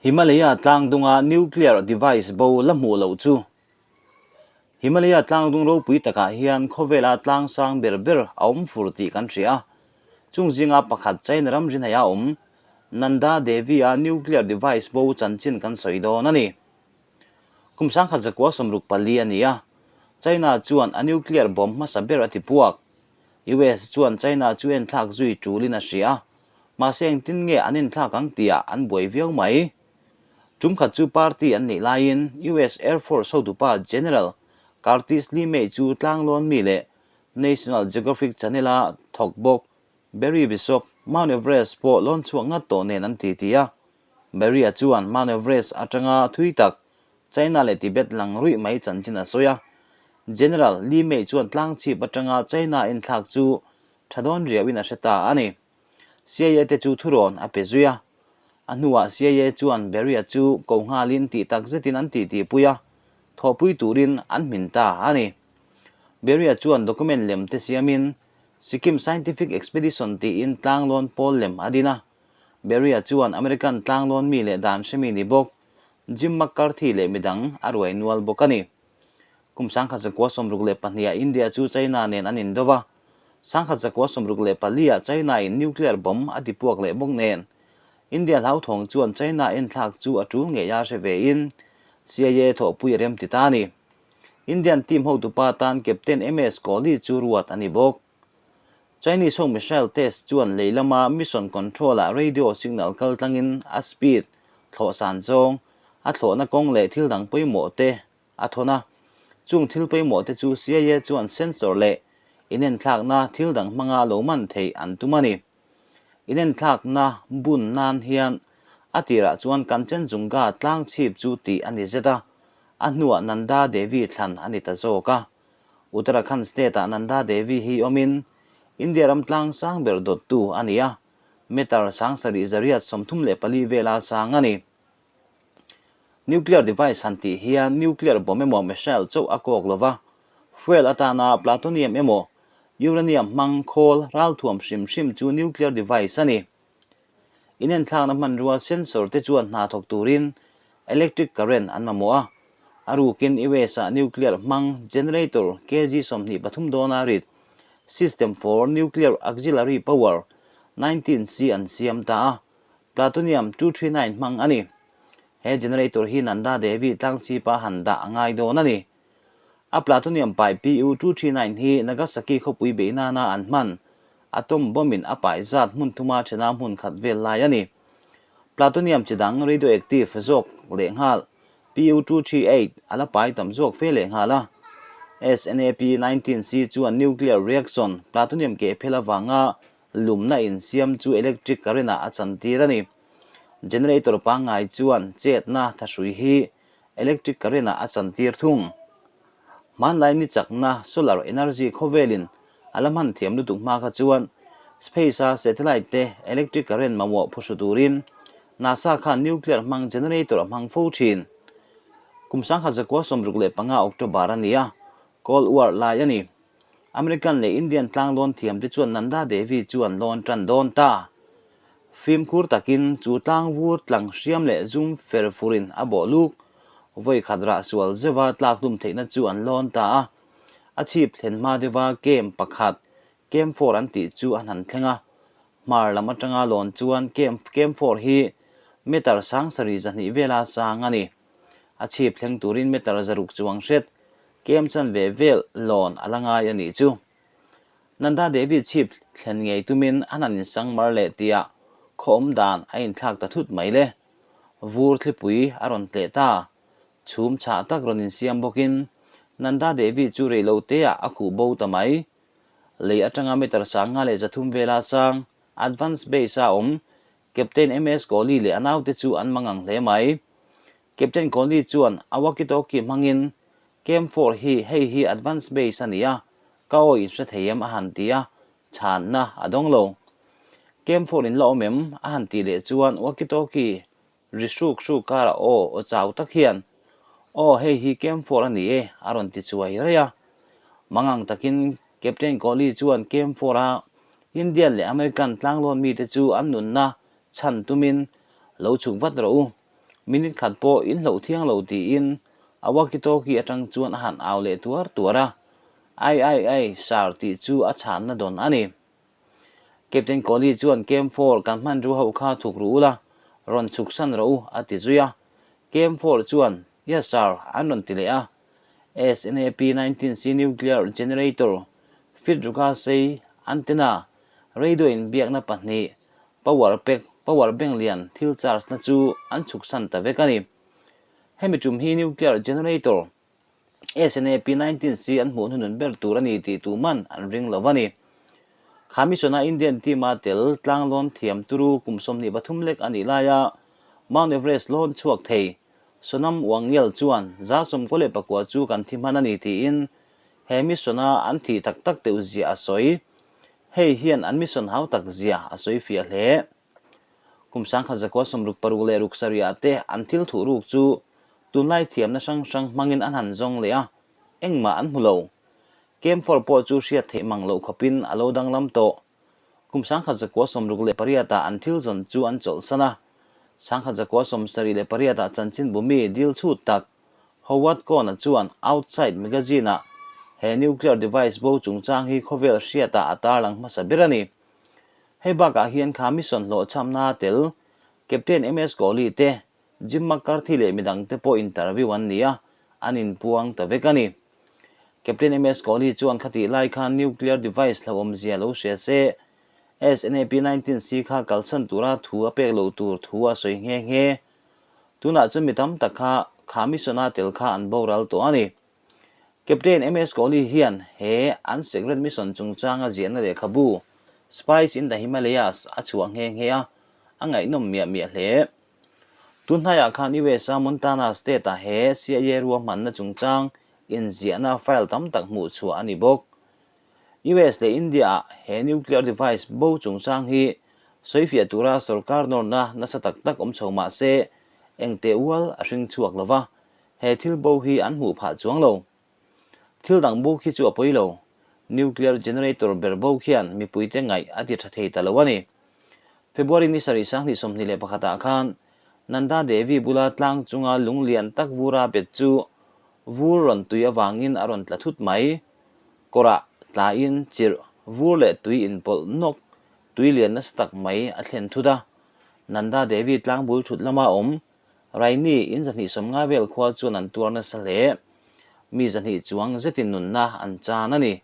Himalaya tlangdunga nuclear device bo la hmuh loh chu Himalaya tlangdung ropui takah hian khawvela tlang sang ber ber a awm fur tih kan hria a. Chung zinga pakhat China ram rinhaiha awm Nanda Devi-a nuclear device bo chanchin kan sawi dawn a ni. Kum 1964 a ni a, China chuan a nuclear bomb hmasa ber a ti puak. US chuan China chu enthlak zui tulin a hria a, mahse engtin nge an enthlak ang tihah an buai viau mai. Tum khat chu party an neih laiin US Air Force hotupa General Curtis LeMay chu tlanglawn mi leh National Geographic Channel-a thawk bawk Barry Bishop, Mount Everest pawh lawn chhuak ngat tawh nen an titi a. Barry-a chuan Mount Everest atanga thui tak China leh Tibet lang ruih mai chanchin a sawi a. General LeMay chuan tlangchhip atanga China enthlak chu tha dawn riauin a hre ta a ni. CIA te chu thurawn a pe zui a. A hnuah CIA chuan Beria chu ko nghalin tih tak zetin an titipui a, thawhpui turin an hmin ta a ni. Beria chuan document lem te siamin Sikkim Scientific Expedition tiin tlanglawn pawl lem a din a. Beria chuan American tlanglawn mi leh dan hremi ni bawk Jim McCarthy leh midang a ruai nual bawk a ni. Kum 1962 ah India chu China nen an indo va, 1964 ah China in nuclear bomb a ti puak leh bawk nen, India hlauthawng chuan China enthlak chu a tul ngei a hre ve in CIA thawhpui a rem ti ta a ni. Indian team hotupa tan Captain MS Kohli chu ruat a ni bawk. Chinese ho missile test chuan lei lama mission control ah radio signal kal tlangin a speed, thlawh san zawng, a thlawhna kawng leh thil dang pawimawh te a thawn a. Chung thil pawimawh te chu CIA chuan sensor leh inenthlakna thil dang hmanga lo man theih an tum a ni. Inenthlakna bun nan hian a tirah chuan Kanchenjunga tlang chhip chu tih a ni zet a, a hnuah Nanda Devi thlan a ni ta zawk a. Uttarakhand state-ah Nanda Devi hi awmin India ram tlang sang ber dawttu a ni a, meter 7834 vela sang a ni. Nuclear device han tih hian nuclear bomb emaw missile chauh a kawk lo va, fuel atana plutonium emaw uranium hmang khawl ralthuam hrim hrim chu nuclear device a ni. Inenthlakna hmanrua sensor te chuan hna thawk turin electric current an mamawh a, a rukin US-ah nuclear hmang generator kg 23 dawna rit System for Nuclear Auxiliary Power 19C an siam ta a. Plutonium 239 hmang a ni. He generator hi Nanda Devi tlangchhipa han dah a ngai dawn a ni. A plutonium pai Pu 239 hi Nagasaki khawpui beih nana an hman atom bomb in a pai zat hmun thuma thena hmun khat vel lai a ni. Plutonium chi dang radioactive zawk lehnghal Pu 238 a la pai tam zawk fe lehnghal a. SNAP 19C chuan nuclear reaction plutonium keh phel avanga Lumna insiam chu electric current ah a chantir a ni. Generator pangngai chuan chetna thahrui hi electric current ah a chantir thung. Hmanlai ni chakna solar energy khawvelin a la hman thiam lutuk hma kha chuan space a satellite te electric current mamawh phuhru turin NASA khan nuclear hmang generator a hmang fo thin. Kum 1965 October a ni a, Cold War lai a ni. American leh Indian tlang lawn thiam te chuan Nanda Devi chu an lawn tan dawn ta. Fimkhur takin chu tlang vur tlang hriam leh zum fer furin a bawh luk. Vawi khat rah sual zeuha tlak hlum theihna chu an lawn ta a. A chhip thlen hma deuha camp pakhat, Camp 4 an tih chu an han thleng a. Hmar lam atanga lawn chuan camp Camp 4 hi meter 7200 vela sang a ni. A chhip thleng turin meter 600 chuang hret Kem chan ve vel lawn a la ngai a nih chu. Nanda Devi chhip thlen ngei tumin an han insang mar leh tihah khaw awm dan a inthlak ta thut mai le. Vur thlipui a rawn tleh ta. Chhum chhah tak rawn insiam bawkin Nanda Devi chu rei lo teah a khuh bo ta mai. Lei atanga meter 5300 vela sang Advance Base a awm Captain MS Kohli leh a naute chu an mangang hle mai. Captain Kohli chuan a walkie-talkie hmangin, Camp 4 hi hei hi advance base a ni a, ka aw in hre thei em a han ti a, chhanna a dawng lo. Camp 4 in la awm em? a han tih leh chuan walkie-talkie ri hruk hruk karah aw aw chau tak hian, Aw hei hi Camp 4 a ni e a rawn ti chuai raih a. Mangang takin Captain Kohli chuan Camp 4 a Indian leh American tlanglawn mite chu an nunna chhan tumin lo chhuk vat rawh u. Minute khat pawh in hloh thiang lo tiin a walkie-talkie atang chuan a han au leh tuar tuar a. Ai ai ai, sir tih chu a chhanna dawn a ni. Captain Kohli chuan Camp 4 kan hmanrua ho kha thuk ru ula, rawn chhuksan rawh u a ti zui a. Camp 4 chuan, Yes sir an rawn ti leh a. SNAP 19C Nuclear Generator, Fit Ruka Sei, Antenna, Radio inbiakna pahnih, Power Pack, Power Bank lian thil charge na chu an chhuksan ta vek a ni. Hemi tum hi Nuclear Generator, SNAP 19C an hmuh hnunun ber tur a ni tih tuman an ring lo a ni. Kha mission-a Indian team-a tel tlanglawn thiam turu kum 23 lek a nih laia Mount Everest lawn chhuak thei Sonam Wangyal chuan 99 chu kan thi hman a ni tiin he mission-a an thih tak tak teuh zia a sawi. Hei hian an mission hau tak zia a sawi fiah hle. Kum 1966 leh ruksarih ah te an thil thuh ruk chu tunlai thiamna hrang hrang hmangin an han zawng leh a, engmah an hmu lo. Camphor pawh chu hriat theih mang loh khawpin a lo danglam tawh. Kum 1968 ah an thil zawn chu an chawlhsan a, 1978 ah chanchinbu mi dil chhut tak Howard Kohn-a chuan Outside magazine-ah he nuclear device bo chungchang hi khawvel hriatah a tarlang hmasa ber a ni. Hei bakah hian kha mission hlawhchhamna tel Captain MS Kohli te, Jim McCarthy leh midangte pawh interview an ni a, an inpuang ta vek a ni. Captain MS Kohli chuan khatih lai khan nuclear device hlauhawmzia lo hria se, SNAP 19C kha kalsan tura thu a pek loh tur thu a sawi nghe nghe. Tunah chuan mi tam tak kha kha mission-a tel kha an boral tawh a ni. Captain MS Kohli hian he an secret mission chungchanga ziahna lehkhabu Spies in the Himalayas a chhuah nghe nghe a, a ngaihnawm miah miah hle. Tun hnaiah khan USA Montana State-ah he CIA ruahmanna chungchang inziahna file tam tak hmuh chhuah a ni bawk. US leh India-ah he nuclear device bo chungchang hi sawifiah tura sorkar nawrna nasa tak tak awm chho mah se engte ual a hring chhuak lo va, he thil bo hi an hmuh phah chuang lo. Thil dang bo khi chu a pawi lo. Nuclear generator ber bo khian mipuite ngaih a ti tha thei ta lo a ni. February ni sarih 2021 ah khan Nanda Devi bula tlang chunga lung lian tak vura bet chu vur rawn tui avangin a rawn tla thut mai. Kawrah tlain chirh vur leh tui inpawlh nawk tui lian nasa tak mai a thlen thut a. Nanda Devi tlang bul thut lama awm Raini in 250 vel khua chuan an tuar nasa hle. Mi 200 chuang zetin nunna an chan a ni.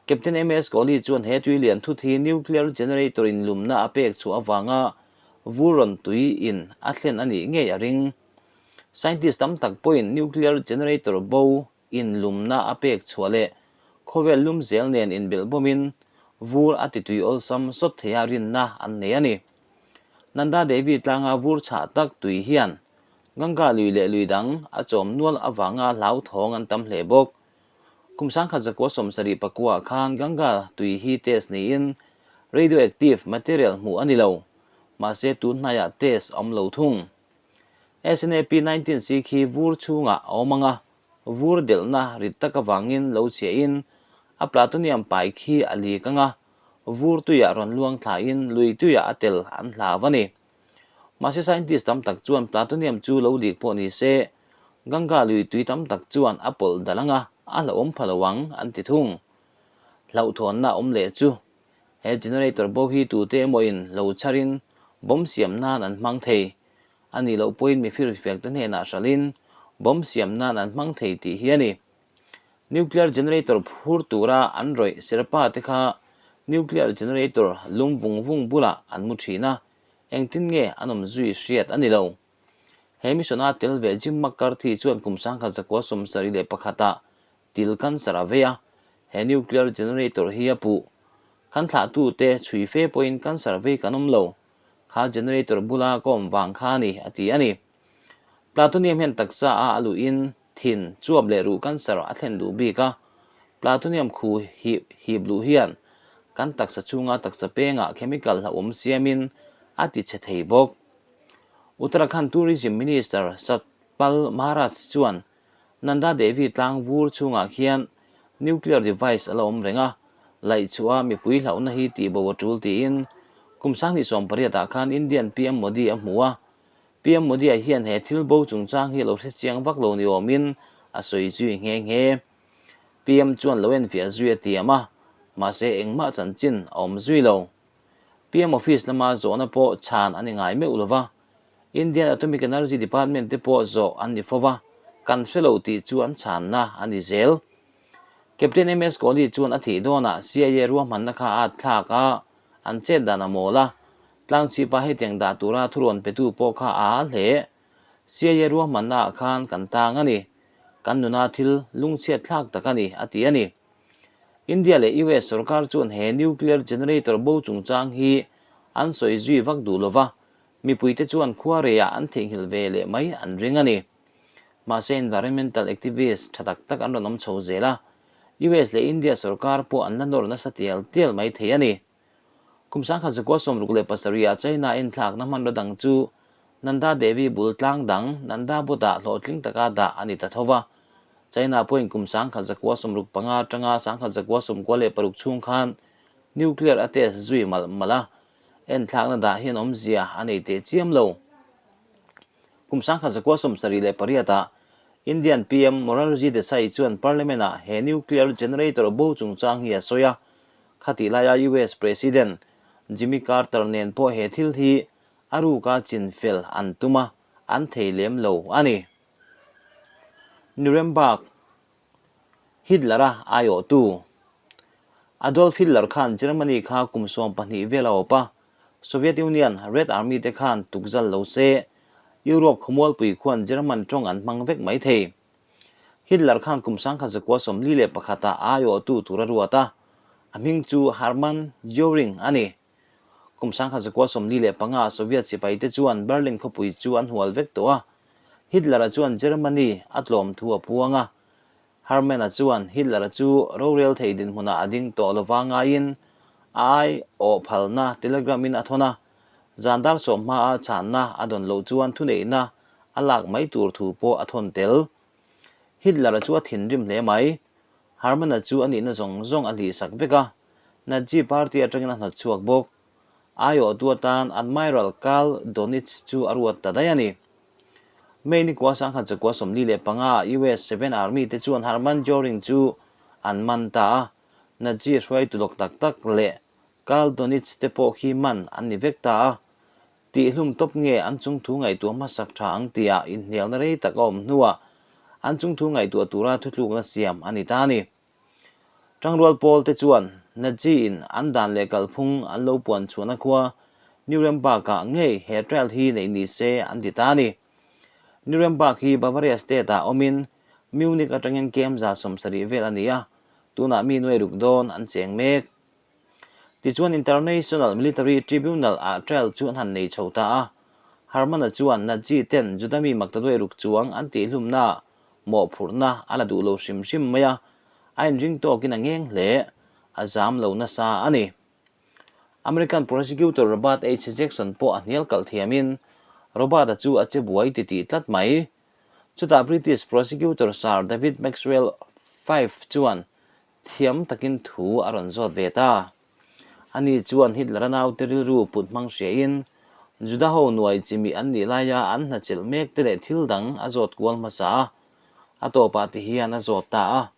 Captain MS Kohli chuan he tui lian thut hi nuclear generator in lumna a pek chhuah avanga vur rawn tui in a thlen a nih ngei a ring. Scientist tam tak pawhin nuclear generator bo in lumna a pek chhuah leh khawvel lum zel nen inbelh bawmin vur a ti tui awlsam sawt theia rinna an nei a ni. Nanda Devi tlanga vur chhah tak tui hian Ganga lui leh lui dang a chawm nual avanga hlauthawng an tam hle bawk. Kum 1979 khan Ganga tui hi test niin radioactive material hmuh a ni lo, mahse tun hnaiah test a awm lo thung. SNAP 19C khi vur chhungah a awm ang a, vur delhna rit tak avangin lo chhiahin a plutonium pai khi a lik ang a, vur tuiah rawn luang thlain lui tuiah a tel an hlau a ni. Mahse scientist tam tak chuan plutonium chu lo lik pawh ni se, Ganga lui tui tam tak chuan a pawlh dal ang a, a hlauhawm pha lo ang an ti thung. Hlauhthawnna awm leh chu he generator bo hi tute emawin lo chharin bomb siam nan an hmang thei. A nih loh pawhin mi firfiakte hnenah hralhin bomb siam nan an hmang thei tih hi a ni. Nuclear generator phur tura an rawih Sherpa te kha nuclear generator lum vung vung bulah an mu thin a, engtin nge an awm zui hriat a ni lo. He mission-a tel ve Jim McCarthy chuan kum 1971 ah til cancer a vei a, he nuclear generator hi a puh. Kan thlahtute chhui fe pawhin cancer vei kan awm lo. Kha generator bula ka awm vang kha a ni, a ti a ni. Plutonium hian taksa a a luhin thin, chuap leh ruh cancer a thlen duh bik a. Plutonium khu hip hip luh hian kan taksa chhunga taksa pengah chemical hlauhawm siamin a ti chhe thei bawk. Uttarakhand Tourism Minister Satpal Maharaj chuan Nanda Devi tlang vur chhungah khian nuclear device a la awm reng a, laih chhuah a mipui hlauhna hi tih bo a tul tiin kum 2018 ah khan Indian PM Modi a hmu a. PM Modi-a hian he thil bo chungchang hi a lo hre chiang vak lo ni awmin a sawi zui nghe nghe. PM chuan lo enfiah zui a tiam a, mahse engmah chanchin a awm zui lo. PM office lama zawhna pawh chhan a ni ngai meuh lo va, Indian Atomic Energy Department te pawh zawh an ni fo va, kan hre lo tih chu an chhanna a ni zel. Captain MS Kohli chuan a thih dawnah CIA ruahmanna kha a thlak a, an chet dan a mawl a, tlangchhipa hetiang dah tura thurawn petu pawh kha a a hle. CIA ruahmanna ah khan kan tang a ni, kan nuna thil lungchhiat thlak tak a ni, a ti a ni. India leh US sorkar chuan he nuclear generator bo chungchang hi an sawi zui vak duh lova, mipuite chuan khuareiah an theihnghilh ve leh mai an ring a ni. Mahse environmental activist tha tak tak an rawn awm chho zel a, US leh India sorkar pawh an la nawr nasa tial tial mai thei a ni. Kum 1967 ah China inthlakna hmanraw dang chu Nanda Devi bul tlang dang Nanda Buddha hlawhtling taka dah a ni ta tho va. China pawhin kum 1965 atanga 1996 chhung khan nuclear a test zui malh malh a, enthlakna dah hian awmzia a nei teh chiam lo. Kum 1978 ah Indian PM Morarji Desai chuan Parliament-ah he nuclear generator bo chungchang hi a sawi a, Khatih laia US President Jimmy Carter nen pawh he thil hi a ruka chinfel an tum a, an thei lem lo a ni. Nuremberg, Hitler-a aiawhtu Adolf Hitler khan Germany kha kum 12 vel a awp a, Soviet Union Red Army te khan tukzal lo se, Europe khawmualpui khuan German tawng an hmang vek mai thei. Hitler khan kum 1941 ah aiawhtu tur a ruat a, a hming chu Hermann Göring a ni. Kum 1945 ah Soviet sipaite chuan Berlin khawpui chu an hual vek tawh a, Hitler-a chuan Germany a tlawm thu a puang a. Hermann-a chuan Hitler-a chu rorel thei dinhmunah a ding tawh lova ngaiin a aiawh phalna telegram-in a thawn a, zan dar sawm hmaa chhanna a dawn loh chuan thuneihna a lak mai tur thu pawh a thawn tel. Hitler-a chu a thinrim hle mai. Hermann-a chu a nihna zawng zawng a hlihsak vek a, Nazi party atangin a hnawt chhuak bawk. Aiawhtu atan Admiral Karl Dönitz chu a ruat ta daih a ni. May ni kua 1945 ah US Seven Army te chuan Hermann Göring chu an man ta a, Nazi hruaitu lawk tak tak leh Karl Dönitz te pawh khi man an ni vek ta a. Tihhlum tawp nge an chungthu ngaihtuah hmasak tha ang tia inhnialna rei tak a awm hnuah an chungthu ngaihtuah tura thutlukna siam a ni ta a ni. Tangrual pawl te chuan Nazi-in an dan leh kalphung an lo puan chhuahna khua Nuremberg-ah ngei he trial hi neih ni se an ti ta a ni. Nuremberg hi Bavaria state-ah awmin Munich atangin kem 70 vel a ni a, tunah mi nuai ruk dawn an cheng mek. Tichuan International Military Tribunal ah trial chu an han nei chho ta a, Hermann-a chuan Nazi ten Juda mi maktaduai ruk chuang an tihhlumna mawhphurhna a la duh lo hrim hrim mai a, a inring tawkin a ngeng hle, a zam lo nasa a ni. American Prosecutor Robert H. Jackson pawh a hnial kalh thiamin Robert-a chu a che buai titih tlat mai. Chutah British Prosecutor Sir David Maxwell Fyfe chuan Thiam takin thu a rawn zawt ve ta. Ani chuan Hitler-a naute rilru put hmang hriain, Juda ho nuai chimih an nih laia an hna chelh mek te leh thil dang a zawt kual hmasa a, a tawpah ti hian a zawt ta a.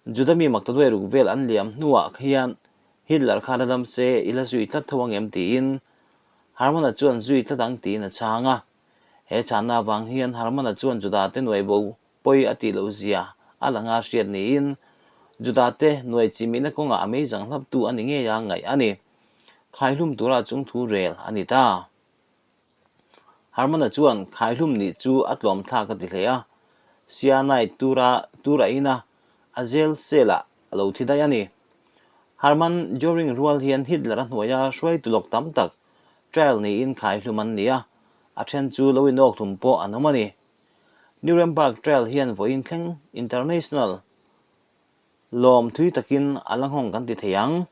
Juda mi maktaduai ruk vel an liam hnuah hian Hitler kha la dam se i la zui tlat tho ang em tiin Hermann-a chuan zui tlat ang tiin a chhang a. He chhanna avang hian Hermann-a chuan Juda te nuai bo Pawi a tih loh zia a la nga hriat niin Juda te nuai chimihna kawngah a meizang hlaptu a ni ngei a ngaih a ni. Khaihlum tura chung thu rel a ni ta. Hermana chuan khaihlum nih chu a tlawm thlak a ti hle a, cyanide tura tur a in a, a jail cell ah a lo thi daih a ni. Hermann Göring rual hian Hitler a hnuaia hruaitu lawk tam tak trial niin khaihlum an ni a, a then chu lo inawkhlum pawh an awm a ni. Nuremberg Trial hian vawiin thleng International lawm thui takin a la nghawng kan ti thei ang.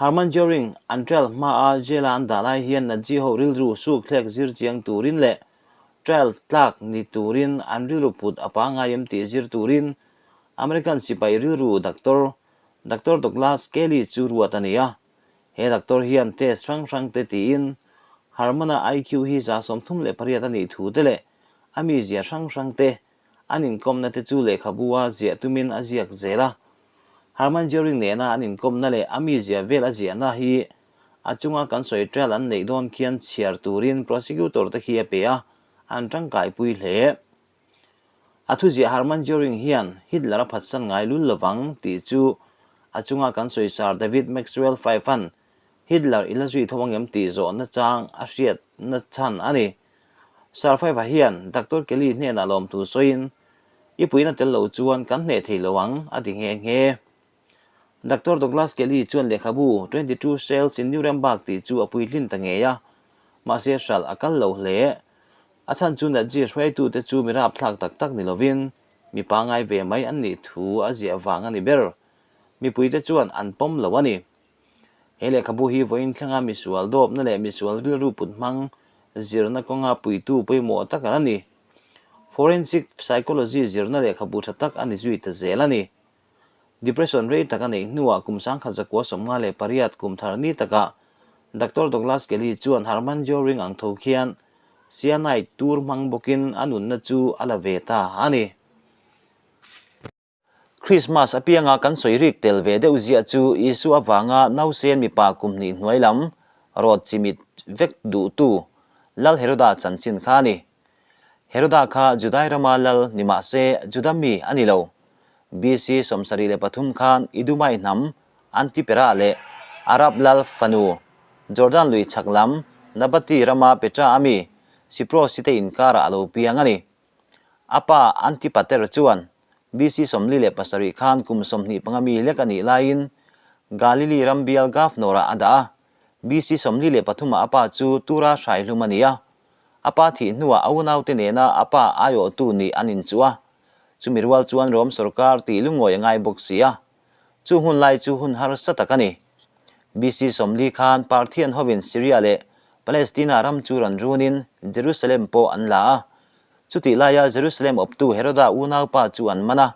Hermann Göring an trial hmaa jail-a an dah lai hian Nazi ho rilru suk thlek zir chiang turin leh trial tlak ni turin an rilru put a pangngai em tih zir turin American sipai rilru doctor Doctor Douglas Kelly chu ruat a ni a. He doctor hian test hrang hrang te tiin. Herman-a IQ hi 38 a nih thu te leh a mizia hrang hrang te an inkawmna te chu lehkhabu a ziah tumin a ziak zel a. Hermann Göring nena an inkawmna leh a mizia vel a ziahna hi a chunga kan sawi trial an neih dawn khian chhiar turin prosecutor te khi a pe a, an tangkaipui hle. A thuziah Hermann Göring hian Hitler a phatsan ngai lul lovang tih chu a chunga kan sawi Sir David Maxwell Fyfe-a'n Hitler i la zui tho angem tih zawhna chang a hriatna chhan a ni. Sir Fyfe-a hian Doctor Kelly hnenah lawmthu sawiin, I puihna tel lo chuan kan hneh thei lo ang, a ti nghe nghe. Doctor Douglas Kelly chuan lehkhabu 22 Shells in Nuremberg tih chu a puitlin ta ngei a, mahse hralh a kal lo hle. A chhan chu Nazi hruaitute chu mi rapthlak tak tak ni lovin mi pangngai ve mai an nih thu a ziah vang a ni ber. Mipuite chuan an pawm lo a ni. He lehkhabu hi vawiin thlenga misual dawpna leh misual rilru put hmang zirna kawnga puitu pawimawh tak a ni. Forensic Psychology zirna lehkhabu tha tak a ni zui ta zel a ni. Depression rei tak a neih hnuah kum 1958 kum thar ni takah Doctor Douglas Kelly chuan Hermann Göring ang tho khian cyanide tur hmang bawkin a nunna chu a la ve ta a ni. Christmas apianga kan sawi rik tel ve deuh ziah chu Isua avanga nausen mipa kum hnih hnuai lam rawt chimit vek duhtu Lal Heroda chanchin kha a ni. Heroda kha Judai rama lal ni mah se Juda mi a ni lo. BC 73 khan Idumai hnam Antipera leh Arab lal fanu Jordan lui chhak lam Nabati rama Petra a mi Siprosi te inkarah a lo piang a ni. A pa Antipater chuan BC 47 khan kum 25 mi lek a nih laiin Galili ram bial Governor-ah a dah a. BC 43 ah a pa chu Tura hraihlum a ni a. A pa thih hnuah a unaute nena a pa aiawhtu nih an inchuh a. Chumi rual chuan Rom sorkar tih lungawi a ngai bawk si a. Chu hun lai chu hun harsa tak a ni. BC 40 khan Parthian hovin Syria leh Palestina ram chu rawn runin Jerusalem pawh an la a. Chutih laia Jerusalem awptu Heroda unaupa chu an man a,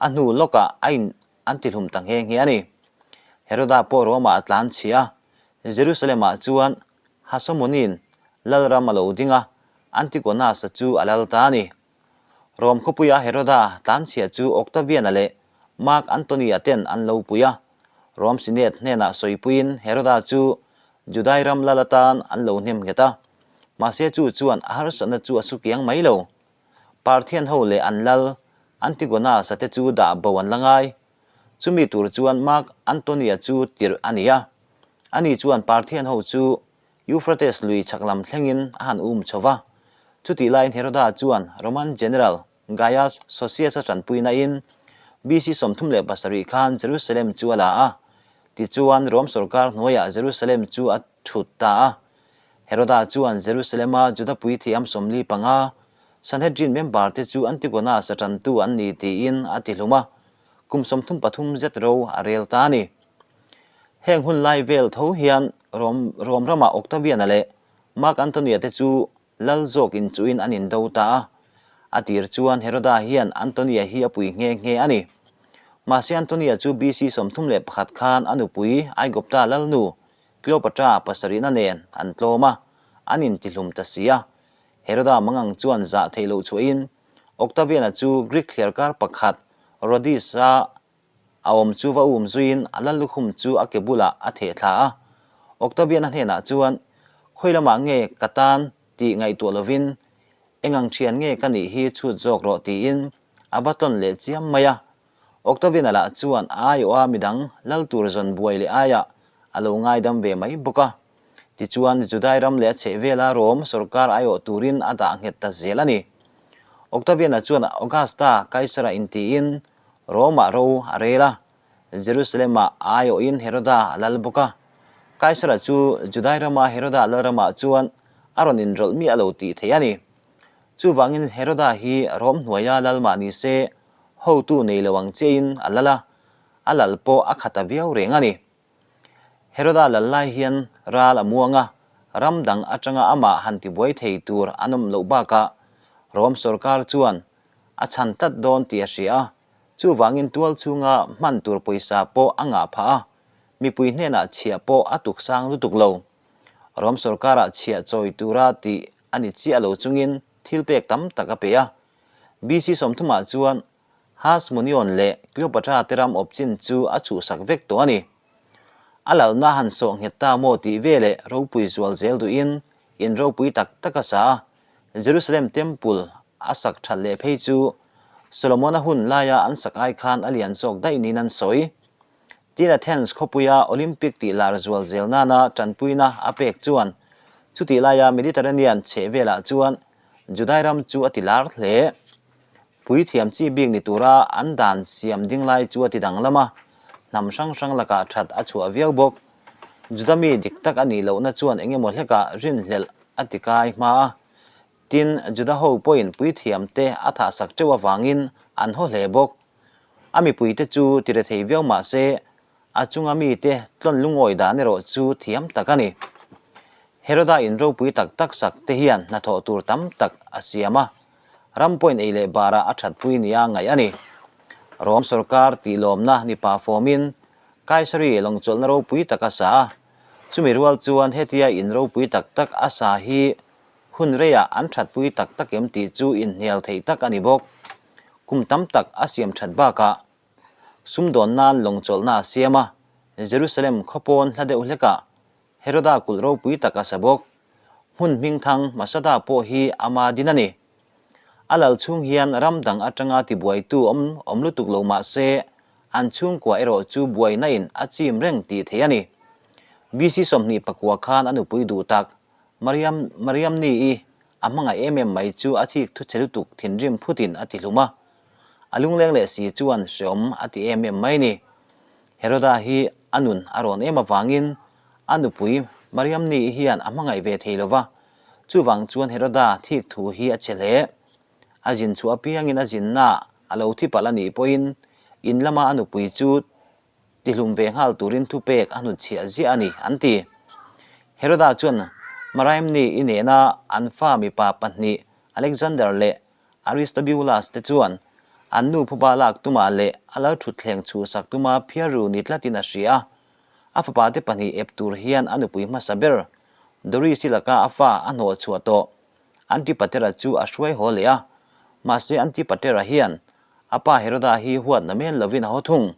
a hnu lawkah a in an tihlum ta nghe nghe a ni. Heroda pawh Rome-ah a tlan chhia a, Jerusalem-ah chuan Hasomonin lalram a lo ding a, Antigonus-a chu a lal ta a ni. Rome khawpuia Heroda tlan chhia chu Octavian-a leh Mark Antony-a ten an lo pui a, Rome Senate hnenah sawipuiin Heroda chu Judai ram lal atan an lo hnem nghet a. Mahse chu chuan a harsatna chu a sukiang mai lo. Parthian ho leh an lal Antigonus-a te chu dah bo an la ngai. Chumi tur chuan Mark Antony-a chu tirh a ni a. Ani chuan Parthian ho chu Euphrates lui chhak lam thlengin a han um chho va. Chutih laiin Heroda chuan Roman general Gaius Sosius-a tanpuina in BC 37 khan Jerusalem chu a la a. Tichuan Rom sorkar hnuaiah Jerusalem chu a thut ta a. Heroda chuan Jerusalem-a Juda puithiam 45, Sanhedrin member te chu Antigonus-a tantu an ni tiin a ti hlum a, kum 33 zet ro a rel ta a ni. Heng hun lai vel tho hian Rom Rom ramah Octavian-a leh Mark Antony-a te chu lal zawk inchuhin an indo ta a. A tir chuan Heroda hian Antony-a hi a pui nghe nghe a ni. Mahse Antony-a chu BC 31 khan a nupui Aigupta lalnu Cleopatra pasarihna nen an tlawm a, an intihlum ta si a. Heroda mangang chuan zah theih loh chhuahin Octavian-a chu Greek thliarkar pakhat Rhodes-a a awm chu va um zuiin a lal lukhum chu a ke bulah a theh thla a. Octavian-a hnenah chuan, Khawi lamah nge ka tan tih ngaihtuah lovin eng ang thian nge ka nih hi chhut zawk rawh tiin a va tlawn leh chiam mai a. Octavian-a lah chuan a aiawha midang lal tur zawn buai leh aiah a lo ngaidam ve mai bawk a. Tichuan, Judai ram leh a chhehvela Rom sorkar aiawh turin a dah nghet ta zel a ni. Octavian-a chuan Augusta Kaisara intiin Rome-ah ro a rel a, Jerusalem-ah a aiawhin Heroda a lal bawk a. Kaisara chu Judai rama Heroda lalramah chuan a rawn inrawlh miah lo tih theih a ni. Chuvangin Heroda hi Rom hnuaia lal mah ni se hotu nei lo ang chiahin a lal a, a lal pawh a khat ta viau reng a ni. Heroda lal lai hian ral a muang a, ram dang atanga amah han tibuai thei tur an awm loh bakah Rom sorkar chuan a chhan tlat dawn tih a hria a, chuvangin tual chhunga hman tur pawisa pawh a ngah phah a, mipui hnenah chhiah pawh a tuk sang lutuk lo. Rom sorkarah chhiah chawi tura tih a ni chiah lo chungin thil pek tam tak a pe a. BC 30 ah chuan Hasmonion leh Cleopatra te ram awp chin chu a chhuhsak vek tawh a ni. A lalna han sawh nghet ta maw tih veleh ropui zual zel duhin in ropui tak tak a sa a. Jerusalem Temple a sak that leh phei chu Solomon-a hun laia an sak ai khan a lian zawk daih niin an sawi. Tin Athens khawpuia Olympic tih lar zual zel nana tanpuina a pek chuan chutih laia Mediterranean chheh velah chuan Judai ram chu a ti lar hle. Puithiam chi bik ni tura an dan siam ding lai chu a ti danglam a, hnam hrang hrang lakah that a chhuah viau bawk. Juda mi dik tak a nih lohna chuan eng emaw hlekah rinhlelh a ti kai hma a. Tin, Juda ho pawhin puithiam te a thahsak teuh avangin an haw hle bawk. A mipuite chu ti rethei viau mah se, a chunga mite tlawn lungawi dan erawh chu thiam tak a ni. Heroda in ropui tak tak sak te hian hnathawh tur tam tak a siam a, ram pawhin ei leh barah a thatpui nia ngaih a ni. Rom sorkar tihlawmna ni pah fawmin Kaisari lawngchawlhna ropui tak a sa a, chumi rual chuan hetia in ropui tak tak a sa hi hun reiah an thatpui tak tak em tih chu inhnial theih tak a ni bawk. Kum tam tak a siam that bakah sumdawn nan lawngchawlhna a siam a, Jerusalem khawpawn hla deuh hlekah Heroda kulh ropui tak a sa bawk. Hmun hmingthang Masada pawh hi ama din a ni. A lal chhung hian ram dang atanga tibuaitu awm awm lutuk lo mah se, an chhungkua erawh chu buaina in a chim reng tih theih a ni. BC 29 khan a nupui duh tak Mariam Mariamni-i a hmangaih em em mai chu a thik thu chhe lutuk thinrim phutin a ti hlum a. A lungleng leh si chuan hreawm a ti em em mai ni. Heroda hi a nun a rawn em avangin a nupui Mariamni-i hian a hmangaih ve thei lo va, chuvang chuan Heroda thik thu hi a chhe hle. A zin chhuah apiangin a zinna a lo thi palh a nih pawhin in lama a nupui chu tihlum ve nghal turin thupek a hnutchhiah ziah a ni, an ti. Heroda chuan Mariamni-i nena an fa mipa pahnih Alexander leh Aristobulus te chuan an nu phuba lak tumah leh a lal thutthleng chhuhsak tuma phiarru ni tlatin a hria a. A fapa te pahnih ep tur hian a nupui hmasa ber Doris-i laka a fa a hnawh chhuah tawh Antipatera chu a hruai haw leh a. Mahse Antipatera hian a pa Heroda hi huatna men lovin a haw thung.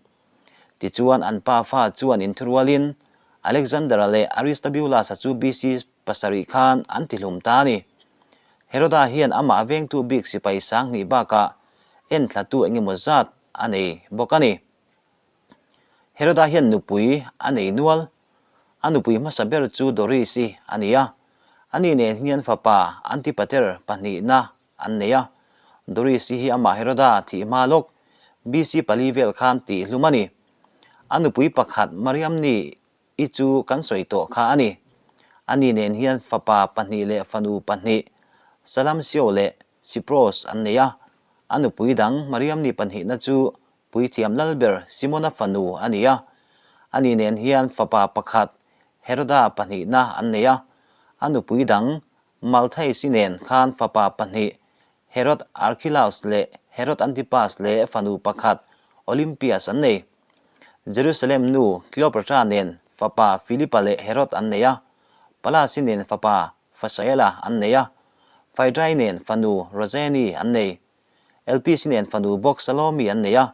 Tichuan an pa fa chuan inthurualin Alexander-a leh Aristobulus-a chu BC 7 khan an tihlum ta a ni. Heroda hian amah vengtu bik sipai 2000 bakah enthlatu eng emaw zat a nei bawk a ni. Heroda hian nupui a nei nual. A nupui hmasa ber chu Doris-i a ni a. Ani nen hian fapa Antipater pahnihna an nei a. Doris-i hi amah Heroda thih hma lawk BC 4 vel khan tihhlum a ni. A nupui pakhat Mariamni I chu kan sawi tawh kha a ni. Ani nen hian fapa pahnih leh fanu pahnih, Salamsio leh Sipros an nei a. A nupui dang Mariamni pahnihna chu Puithiam Lalber Simona fanu a ni a. Ani nen hian fapa pakhat, Heroda pahnihna an nei a. A nupui dang Malthaisi nen khan fapa pahnih, Herod Archelaus leh Herod Antipas leh fanu pakhat, Olympias an nei. Jerusalem nu Cleopatra nen fapa Philipa leh Herod an nei a, Palasi nen fapa Phasaela an nei a, Phaidrai nen fanu Roseni an nei. Elpisi nen fanu bawk Salomi an nei a,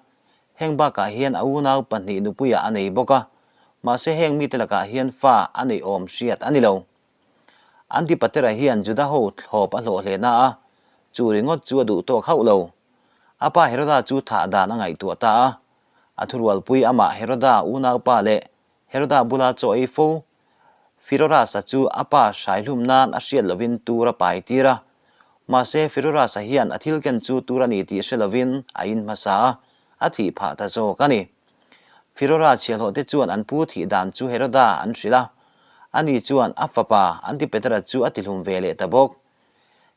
heng bakah hian a unau pahnih nupuiah a nei bawk a, mahse heng mite lakah hian fa a neih awm hriat a ni lo. Antipatera hian Juda ho thlawp a hlawh hle na a, chu ringawt chu a duh tawk hauh lo. A pa Heroda chu thah dan a ngaihtuah ta a, a thurualpui amah Heroda unaupa leh Heroda bula chaw ei fo Firorasa chu a pa hraihlum nan a hriat lovin tur a pai tir a. Mahse Firorasa hian a thil ken chu tur a ni tih hre lovin a in hmasa a, a thih phah ta zawk a ni. Firora chhiahhlawh te chuan an pu thih dan chu Heroda an hrilh a, ani chuan a fapa Antipetera chu a tihlum ve leh ta bawk.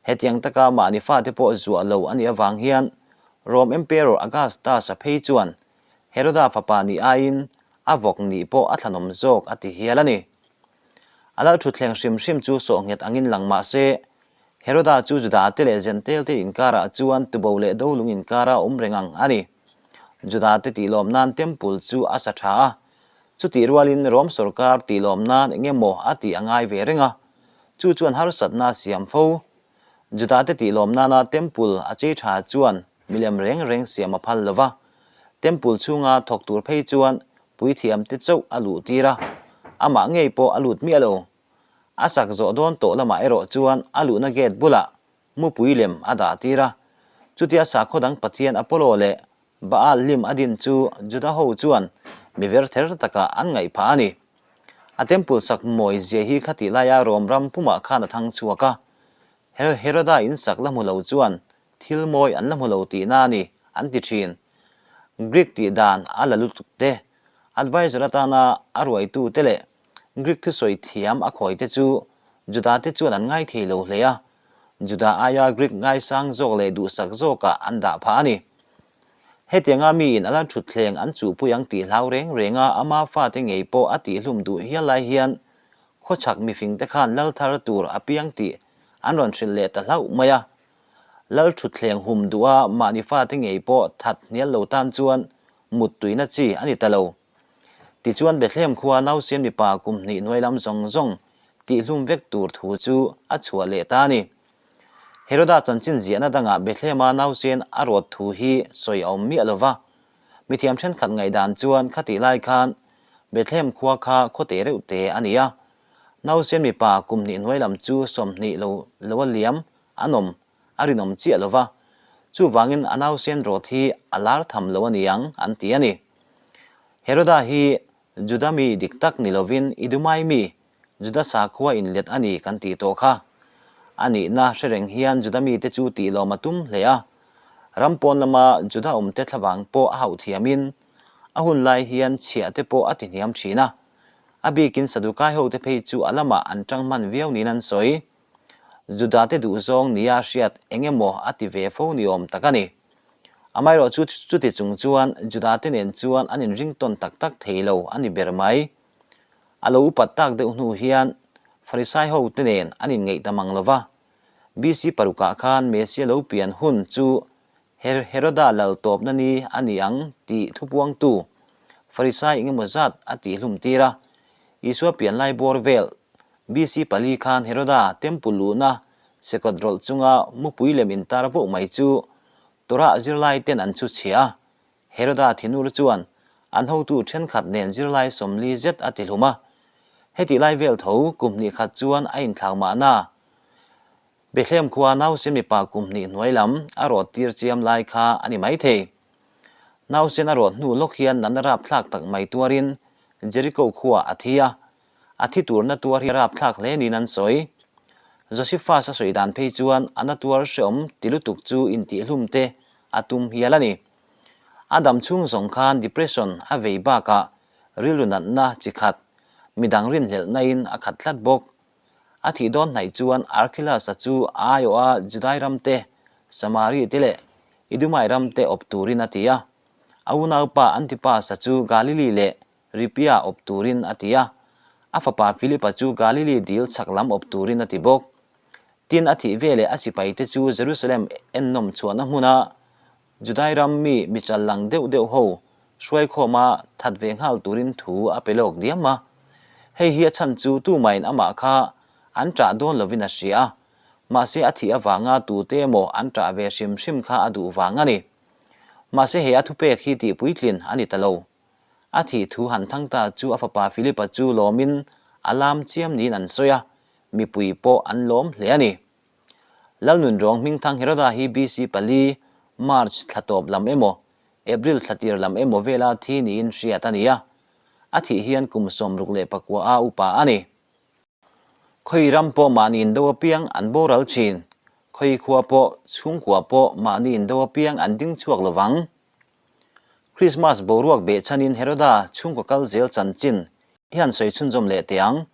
Hetiang taka mahni fate pawh zuah lo a nih avang hian Rome Emperor Augustus-a phei chuan Heroda fapa nih aiin a vawk nih pawh a thlanawm zawk a ti hial a ni. A lal thutthleng hrim hrim chu sawh nghet angin lang mah se, Heroda chu Juda-te leh Zentel-te inkarah chuan tubo leh dolung inkara awm reng ang a ni. Juda-te tihlawm nan Temple chu a sa tha a. Chutih rualin Rom sorkar tihlawm nan eng emaw a tih a ngai ve reng a, chu chuan harsatna a siam fo. Judate tihlawm nana Temple a chei tha chuan milem reng reng siam a phal lo va, Temple chhunga thawk tur phei chuan puithiamte chauh a luh tir a, amah ngei pawh a lut miah lo. A sak zawh dawn tawh lamah erawh chuan a luhna gate bulah mupui lem a dah tir a. Chutia sakhaw dang pathian Apollo leh Baal lim a din chu Juda ho chuan mi ver ther takah an ngaih phah a ni. A temple sak mawi zia hi khatih laia Rom ram pumah khan a thang chhuak a. Heroda in sak la hmu lo chuan thil mawi an la hmu lo tihna a ni, an ti thin. Greek tih dan a la lutuk te, advisor atana a ruaitu te leh Greek thusawi thiam a khawi te chu Juda te chuan an ngai thei lo hle a, Juda aia Greek ngaisang zawk leh duhsak zawkah an dah phah a ni. Hetianga miin a la thutthleng an chuhpui ang tih hlau reng renga ama fate ngei pawh a tihhlum duh hial lai hian khawchhak mifingte khan lal thar tur a piang tih an rawn hrilh leh ta hlauh mai a. Lal thutthleng hum duha mahni fate ngei pawh that hnial lo tan chuan muttuina chi a ni ta lo. Tichuan Bethlehem khua nausen mipa kum hnih hnuai lam zawng zawng tihhlum vek tur thu chu a chhuah leh ta a ni. Heroda chanchin ziahna dangah Bethlehema nausen a rawt thu hi sawi a awm miah lo va. Mithiam thenkhat ngaihdan chuan khatih lai khan Bethlehem khua kha khaw te reuh te a ni a. Nausen mipa kum hnih hnuai lam chu 20 lo lo a liam an awm a rinawm chiah lo va, chuvangin a nausen rawt hi a lar tham lo a ni ang an ti a ni. Heroda hi Juda mi dik tak ni lovin Idumai mi, Juda sakhua inlet a ni kan tih tawh kha. A nihna hre reng hian Juda mite chu tihlawm a tum hle a. Ram pawn lama Juda awmte thlavang pawh a hauh thiamin a hun lai hian chhiah te pawh a ti hniam thin a. A bikin Sadukai hote phei chu a lamah an tang hman viau niin an sawi. Judate duhzawng nia hriat eng emaw a ti ve fo ni awm tak a ni. Amaherawh chu chuti chung chuan Judate nen chuan an inring tawn tak tak thei lo a ni ber mai. A lo upat tak deuh hnu hian Farisai hote nen an inngeih ta mang lo va. BC parukah khan Mesia lo pian hun chu Heroda lal tawpna ni a ni ang tih thupuangtu Farisai eng emaw zat a tihhlum tir a. Isua pian lai bawr vel BC pali khan Heroda temple luhna sekawt rawlh chunga mupui lem intar voh mai chu Torah zirlai ten an chhu chhia a. Heroda thinur chuan an hotu thenkhat nen zirlai 40 zet a tihlum a. Hetih lai vel tho kum hnih khat chuan a inthlak mahna. Bethlehem khua nausen mipa kum hnih hnuai lam a rawt tir chiam lai kha a ni maithei. Nausen a rawt hnu lawk hian natna rapthlak tak mai tuarin Jericho khua a thi a. A thi tur na tuar hi rapthlak hle niin an sawi. Josephus a sawi dan phei chuan a na tuar hreawm ti lutuk chu intihhlum te a tum hial a ni. A dam chhung zawng khan depression a vei bakah rilru natna chi khat, midang rinhlelhna in a khat tlat bawk. A thih dawn hnaih chuan Archelaus-a chu a aiawha Judai ram te, Samari te leh Idumai ram te awp turin a ti a. A unaupa Antipas-a chu Galili leh Ripia awp turin a ti a, a fapa Philipa chu Galili dil chhak lam awp turin a ti bawk. Tin, a thih veleh a sipaite chu Jerusalem ennawm chhuahna hmuna Judai ram mi michal lang deuh deuh ho hruaikhawma that ve nghal turin thu a pe lawk diam a. Hei hi a chhan chu tumahin amah kha an ṭah dawn lovin a hria a, mahse a thih avanga tute emaw an ṭah ve hrim hrim kha a duh vang a ni. Mahse he a thupek hi tihpuitlin a ni ta lo. A thih thu han thang ta chu a fapa Philipa chu lawmin a lam chiam niin an sawi a, mipui pawh an lawm hle a ni. Lalnunrawng hmingthang Heroda hi BC pali, March thla tawp lam emaw, April thla tir lam emaw vela thi niin hriat a ni a, a thih hian kum 64 a upa a ni. Khawi ram pawh mahni indo apiang an boral thin, khawi khua pawh, chhungkua pawh mahni indo apiang an ding chhuak lovang. Krismas boruak behchhanin Heroda chhungkaw kal zel chanchin i han sawi chhunzawm leh teh ang.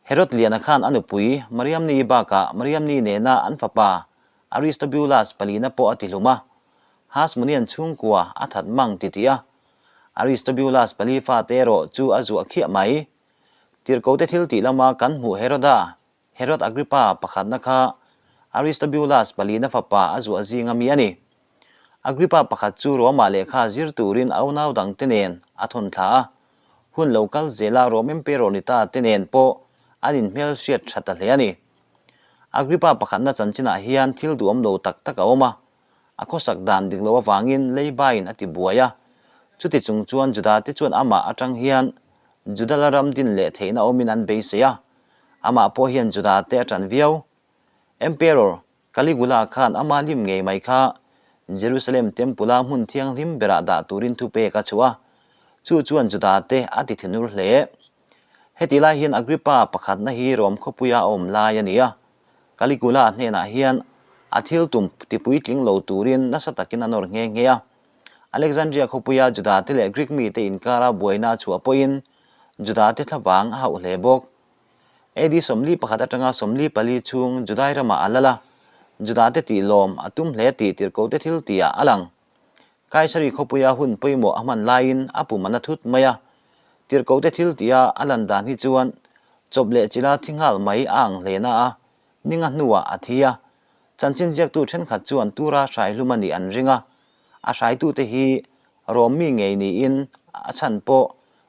Herod Liana khan a nupui Mariamni bakah Mariamni nena an fapa Aristobulus palina pawh a tihlum a, Hasmonian chhungkua a that mang titih a, Aristobulus pali fate erawh chu a zuah khiah mai. Tirhkote thil tih lama kan hmuh Heroda Herod Agrippa pakhatna kha Aristobulus palina fapa a zuah zinga mi a ni. Agrippa pakhat chu Roma lehkha zir turin a unau dangte nen a thawn thla a. Hun lo kal zela Rom Emperor ni ta te nen pawh an inhmelhriat tha ta hle a ni. Agrippa pakhatna chanchinah hian thil duhawm lo tak tak a awm a, a khawsak dan dik loh avangin Leibain a ti buai a. Chuti chung chuan Juda te chuan amah atang hian Juda la ram din leh theihna awmin an beisei a, amah pawh hian Juda te a tan viau. Emperor Caligula khan ama lim ngei mai kha Jerusalem Temple-a hmun thianghlim berah dah turin thupek a chhuah a, chu chuan Juda te a ti thinur hle. Heti lai hian Agrippa pakhatna hi Rom khawpuia a awm lai a ni a, Caligula hnenah hian a thil tum tipuitling lo turin nasa takin a nawr nghe nghe a. Alexandria khawpuia Juda te leh Greek mite inkara buaina a chhuah pawhin Juda te thlavang a hauh hle bawk. AD 41 atanga 44 chhung Judai ramah a lal a, Judate tih lawm a tum hle tih tirhkohte thil tihah a lang. Kaisari khawpuia hun pawimawh a hman laiin a pum a na thut mai a, tirhkohte thil tiha a lan dan hi chuan chawp leh chila thi nghal mai a ang hle na a, ninga hnuah a thi a. Chanchin ziaktu thenkhat chuan tura hraihlum a nih an ring a, a hraitute hi Rom mi ngei niin a chhan pawh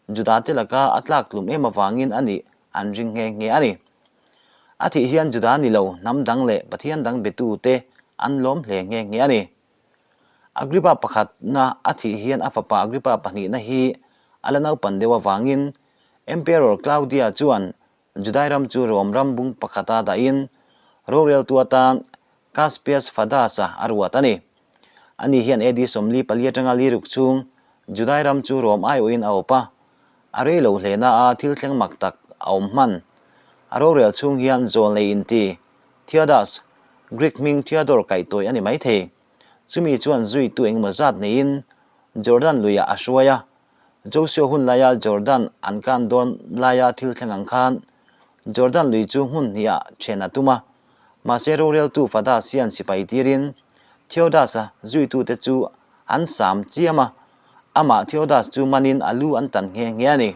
Juda te laka a tlak tlum em avangin a nih an ring nghe nghe a ni. A thih hian Juda ni lo hnam dang leh Pathian dang betute an lawm hle nghe nghe a ni. Agrippa pakhatna a thih hian a fapa Agrippa pahnihna hi a la naupan deuh avangin Emperor Claudia chuan Judai ram chu Rom ram bung pakhata dahin roreltu atan Caspius Fadasa a ruat a ni. Ani hian AD 44 atanga liruk chhung Judai ram chu Rom aiawhin a awp a, a rei lo hle na a thil thleng mak tak a awm hman. A rorel chhung hian zawlnei inti Theodas, Greek hming Theodore kaihtawi a ni maithei. Chumi chuan zuitu engemaw zat neiin Jordan luiah a hruai a, Joshua hun laia Jordan an kan dawn laia thil thleng ang khan Jordan lui chu hmun hnih-ah then a tum a. Mahse roreltu Fadas hian sipai tirin Theodas-a zuitute chu an sam chiam a, amah Theodas chu manin a lu an tan nghe nghe a ni.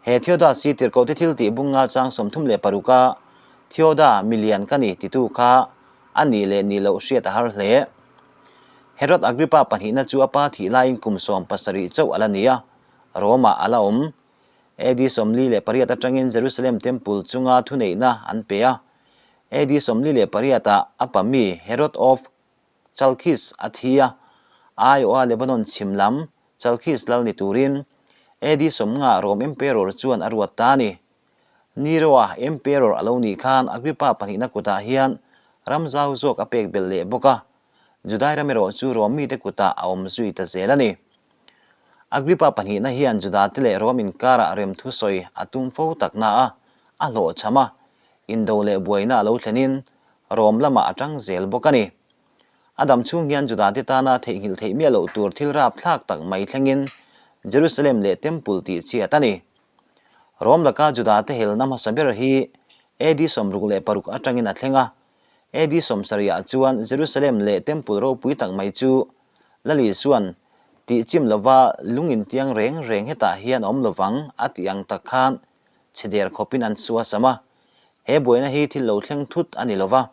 He Theodas hi tirhkohte thil tih bunga chang 36 a Theoda milian ka ni titu kha a nih leh nih loh hriat a har hle. Herod Agrippa pahnihna chu a pa thih laiin kum 17 chauh a la ni a, Rome-ah a la awm. AD 48 atangin Jerusalem Temple chunga thuneihna an pe a. AD 48 ah a pa mi Herod of Chalcis a thi a, aiawha Lebanon chhim lam Chalcis lal ni turin AD 50 Rome Emperor chuan a ruat ta a ni. Nero-a Emperor a lo nih khan Agrippa pahnihna kutah hian ram zau zawk a pek belh leh bawk a, Judai ram erawh chu Rom mite kutah a awm zui ta zel a ni. Agrippa pahnihna hian Judate leh Rom inkarah rem thusawi a tum fo tak na a, a hlawhchham a, indo leh buaina a lo thlenin Rom lamah a tang zel bawk a ni. A dam chhung hian Judate tana theihnghilh theih miah loh tur thil rapthlak tak mai thlengin Jerusalem leh Temple tih chhiat a ni. Rom laka Judate helna hmasa ber hi AD 66 atangin a thleng a, AD 70 ah chuan Jerusalem leh Temple ropui tak mai chu Lal Isua'n tih chim lova lung intiang reng reng hetah hian a awm lovang a tih ang tak khan chhe der khawpin an suasam a. He buaina hi thil lo thleng thut a ni lova,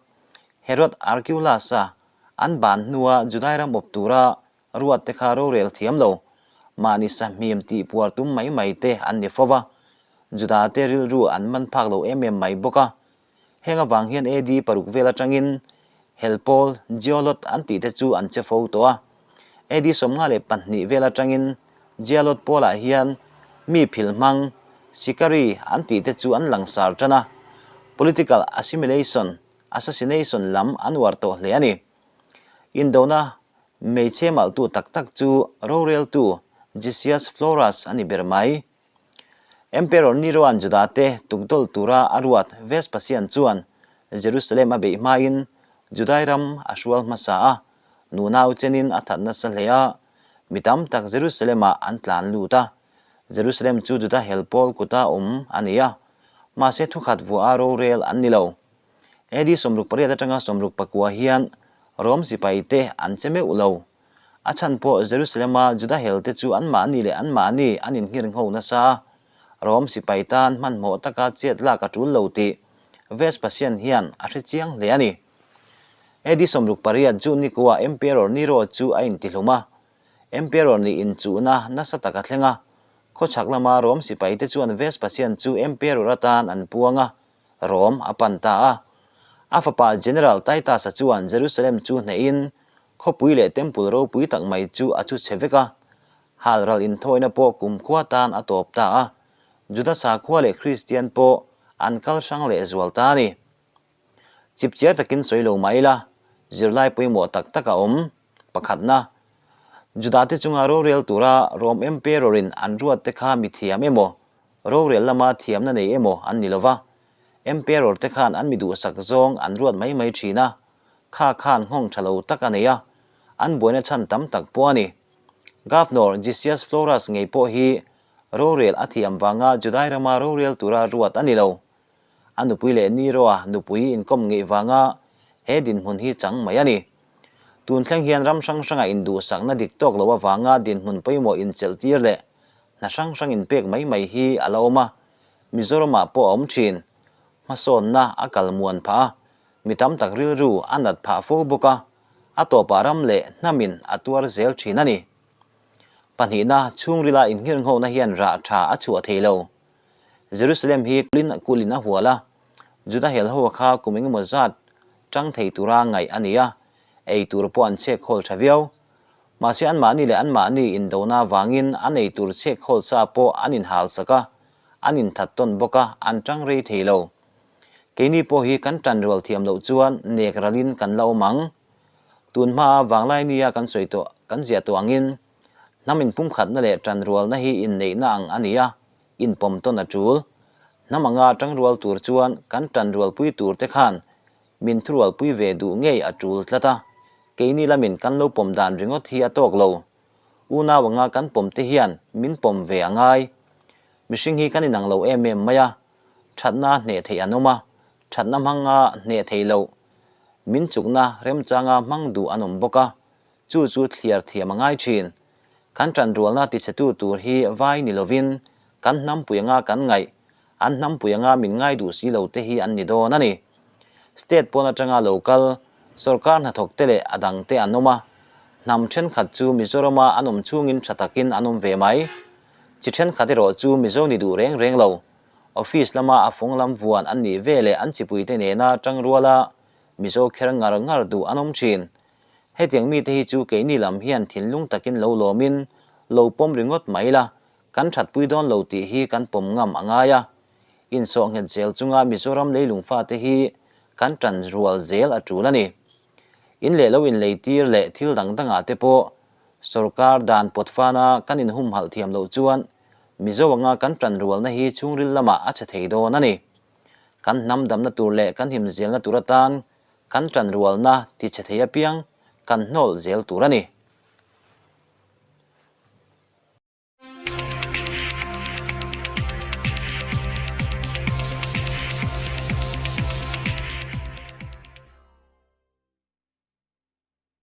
Herod Archelaus-a an ban hnua Judai ram awp tura ruat te kha rorel thiam lo, mahni sahmim tih puar tum mai mai te an ni fo va, Juda te rilru an man phak lo em em mai bawk a. Heng avang hian AD paruk vel atangin hel pawl, Geolot an tih te chu an che fo tawh a. AD 52 vel atangin Gealot pawlah hian mi phil hmang, Sikari an tih te chu an langsar tan a. Political assimilation, assassination lam an uar tawh hle a ni. Indona hmeichhe malhtu tak tak chu roreltu Gesius Florus a ni ber mai. Emperor Nero-a'n Judate tukdawlh tura a ruat Vespasian chuan Jerusalem a beih hmain Judai ram a hrual hmasa a, nunau chenin a that nasa hle a, mi tam tak Jerusalem-ah an tlan lut a. Jerusalem chu Juda hel pawl kuta awm a ni a, mahse thukhat vuaha rorel an ni lo. AD 68 atanga 69 hian Rom sipaite an che meuh lo. A chhan pawh Jerusalem-a Juda helte chu anmahni leh anmahni an inngirngho nasa a, Rom sipai tan hmanhmawh taka chet lak a tul lo tih Vespasian hian a hre chiang hle a ni. AD 68 June nikuah Emperor Nero chu a intihlum a, Emperor nih inchuhna nasa tak a thleng a. Khawchhak lama Rom sipaite chuan Vespasian chu emperor atan an puang a, Rom a pan ta a. A fapa General Titus-a chuan Jerusalem chu hnehin khawpui leh temple ropui tak mai chu a chu chhe vek a. Halral inthawina pawh kumkhua tan a tawp ta a, Juda sakhua leh Kristian pawh an kal hrang leh zual ta a ni. Chipchiar takin sawi lo mah ila, zirlai pawimawh tak tak a awm. Pakhatna, Judate chunga rorel tura Rom Emperor-in an ruatte kha mi thiam emaw, rorel lama thiamna nei emaw an ni lo va. Emperor te khan an mi duhsak zawng an ruat mai mai thin a, kha khan nghawng tha lo tak a nei a, an buaina chhan tam tak pawh a ni. Governor Gessius Florus ngei pawh hi rorel a thiam vanga Judai rama rorel tura ruat a ni lo. A nupui leh Nero-a nupui inkawm ngeih vanga he dinhmun hi chang mai a ni. Tun thleng hian ram hrang hranga induhsakna dik tawk lo avanga dinhmun pawimawh inchelh tir leh hna hrang hrang inpek mai mai hi a la awm a, Mizoramah pawh a awm thin. Hmasawnna a kal muan phah a, mi tam tak rilru a nat phah fo bawk a, a tawpah ram leh hnamin a tuar zel thin a ni. Pahnihna, chhungrila inngirnghawhna hian rah tha a chhuah thei lo. Jerusalem hi kulin kulin a hual a, Juda helho kha kum engemaw zat tang thei tura ngaih a ni a, ei tur pawh an chhek khawl tha viau. Mahse anmahni leh anmahni indona avangin an ei tur chhek khawl sa pawh an inhal sak a, an inthat tawn bawk a, an tang rei thei lo. Keini pawh hi kan tan rual thiam loh chuan nek ralin kan la awm ang. Tun hmaa vanglai nia kan sawi tawh kan ziah tawh angin hnam inpumkhatna leh tanrualna hi inneihna ang a ni a, inpawm tawn a tul. Hnam anga tangrual tur chuan kan tanrualpui tur te khan min thurualpui ve duh ngei a tul tlat a, keini lamin kan lo pawm dan ringawt hi a tawk lo. Unau anga kan pawm te hian min pawm ve a ngai. Mihring hi kan inang lo em em mai a, thatna hneh theih an awm a, thatna hmanga hneh theih loh, min chukna remchanga hmang duh an awm bawk a, chu chu thliar thiam a ngai thin. Kan tanrualna tichhetu tur hi vai ni lovin kan hnampui anga kan ngaih, an hnampui anga min ngai duh si lo te hi an ni dawn a ni. State pawn atanga lo kal, sorkar hnathawk te leh a dang te an awm a, hnam thenkhat chu Mizorama an awm chungin tha takin an awm ve mai. Chi thenkhat erawh chu Mizo ni duh reng reng lo. Office lama a fawng lam vuan an nih ve leh an chipuite nena tangruala Mizo kher ngar ngar duh an awm thin. Hetiang mite hi chu keini lam hian thinlung takin lo lawmin lo pawm ringawt mai la, kan thatpui dawn lo tih hi kan pawm ngam a ngai a. Insawh nghet zel chunga Mizoram leilung fate hi kan tan rual zel a tul a ni. In leh lo inleitir leh thil dang dangah te pawh sorkar dan pawt fana kan inhumhalh thiam loh chuan Mizo anga kan tan rualna hi chhungril lamah a chhe thei dawn a ni. Kan hnam damna tur leh kan him zelna tur atan Kan ṭanrualna ti chhe thei apiang kan hnawl zel tur a ni.